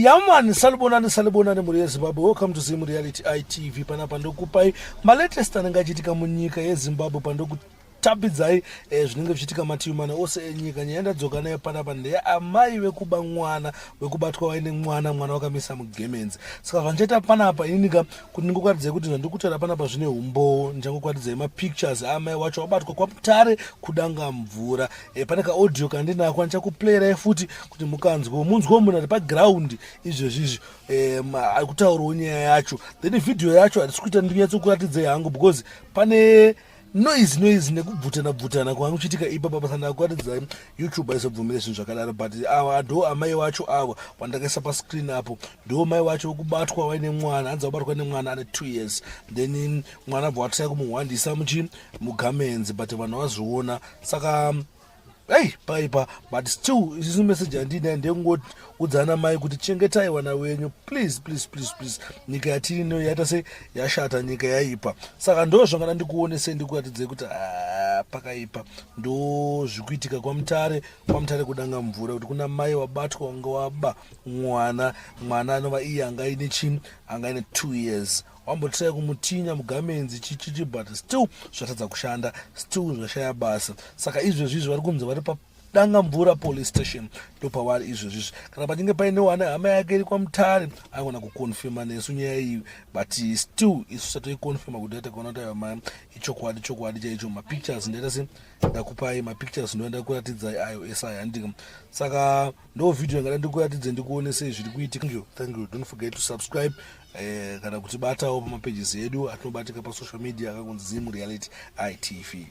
Yamani, salibonani, salibonani mhuri yeZimbabwe. Welcome to Zim Reality ITV. Panapa ndokupai malatest anenge achiitika munyika yeZimbabwe, pandokutapidzai zvinenge zvichiitika mativi mana ose enyika. Nyaya ndadzoka nayo panapa ndeyaamai vekuba mwana, vekubatwa vaine mwana, mwana vakamisa mugemenzi. Saka zvandichaita panapa ininika kuti ndingokuratidzai kuti zvandiri kutaura panapa zvine umbowo. Ndichangokuratidzai mapictures aamai wacho wabatwa kwaMutare kudanga mvura. Pane kaaudio kandinako andichakuplayirai futi kuti mukanzwe munzwe munhu ari paground izvezvi izvi ari kutaurawo nyaya yacho. Then vhidhiyo yacho handisi kuita ndinyatsokuratidzai hangu because pane noise noise nekubvutana bvutana kwanga kuchiitika ipapa basa. Ndakuratidzai, YouTube aizobvumire zvinhu zvakadaro, but ava ndo amai wacho avo vandakaisa pascreen apo. Ndo mai wacho wekubatwa vaine mwana, hanzi vabatwa nemwana ane 2 years, then mwana bva watry kumuhwandisa muchi mugamenzi, but vanhu vazviona. Saka ei, paipa, but still isisu message yandinayo ndeyekungoudzana mai kuti chengetai vana wenyu, please, please, please, please. Nyika yatiri ino yaita se yashata, nyika yaipa. Saka ndo zvangada ndikuonesei, ndikuratidze kuti pakaipa. Ndo zvikuitika kwaMutare, kwaMutare kudanga mvura, kuti kuna mai wabatwa wanga waba mwana, mwana anova iye anga aine chii, anga aine 2 years. Wambotry kumutinya mugamenzi chichichi, but still zvatadza kushanda, still zvashaya basa. Saka izvezvi izvi vari kunzi vari padanga mvura police station, ndopavari izvezvizvi. Kana pachinge paine wane hama yake iri kwaMutare aigona kuconfirma nesu nyaya iyi, but still isu satoiconfirma kuti takaona kuti aiwa, ichokwadi, chokwadi chaicho. Mapictures ndaita se ndakupai mapictures, ndoenda kuratidzai ayo ese aya, handika? Saka ndo vhidhiyo yangada ndikuratidze, ndikuonesei zviri kuitika. Thank you, thank you. Don't forget to subscribe kana kutibatawo pamapages edu atinobatika pasocial media akakunzi Zim Reality ITV.